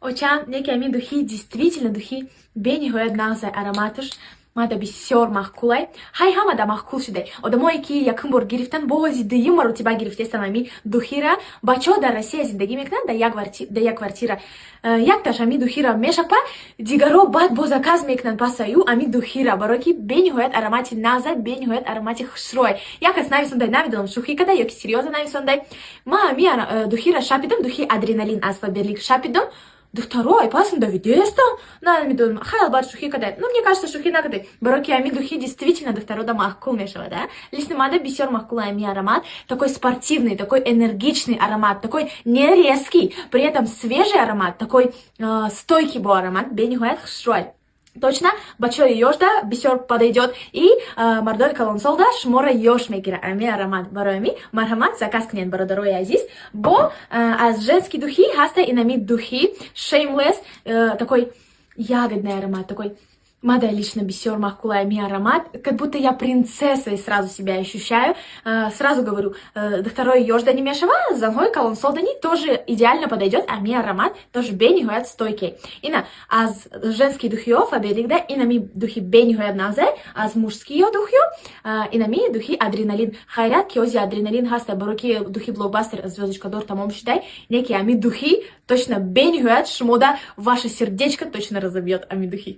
Очам неки ами духи, действительно, духи бениҳоят нағзай, ароматаш мада бисёр маъқулай. Ҳай, ҳамада маъқул шудай. Одамое ки якум бор гирифтан, бози дуюм маротиба гирифтестан ами духира. Бачаҳо дар Россия зиндагӣ мекунанд, дар як квартира. Якташ ами духира мешапа, дигаро баъд бо заказ мекунанд пасаю ами духира, барое ки бениҳоят аромати нағзай, бениҳоят аромати хушрӯй. Як кас нависондай, намедонам, шӯхӣ када ё ки серьёзно нависондай. Ма ами духира шапидам, духи «Адреналин» аз Фаберлик шапидам. Духтаро, ай пасам давидестам, намедонам, хайл баъд шӯхӣ кадай. Ну, мне кажется, шӯхӣ накадай, барое ки ами духи действительно духтаро да маъқул мешавад. А лично мада бисёр маъқул ами аромат. Такой спортивный, такой энергичный аромат, такой не резкий, при этом свежий аромат, такой стойкий бо аромат, бениҳоят хушрӯй. Точно бачаҳои ёшда бисёр подойдет и мардои калонсолда шуморо ёш мегирад ами аромат. Барои ами марҳамат, заказ кунед, бародарои азиз. Бо аз женский духи ҳаста инами духи Shameless, такой ягодный аромат, такой мада лично бисёр маъқулай ами аромат, как будто я принцессой сразу себя ощущаю. Сразу говорю, духтарои ёшда мешава, занҳои калонсолдани тоже идеально подойдет ами аромат, тоже бениҳоят стойкий. Ина аз женский духиё Фаберликда инами духи бениҳоят нағзай, аз мужскиё духиё инами духи «Адреналин». Хайрат ки ози «Адреналин» ҳаста, барои ки духи «Блокбастер» звездочкадор тамом шудай. Неки ами духи точно бениҳоят шумода ваше сердечко точно разобьет ами духи.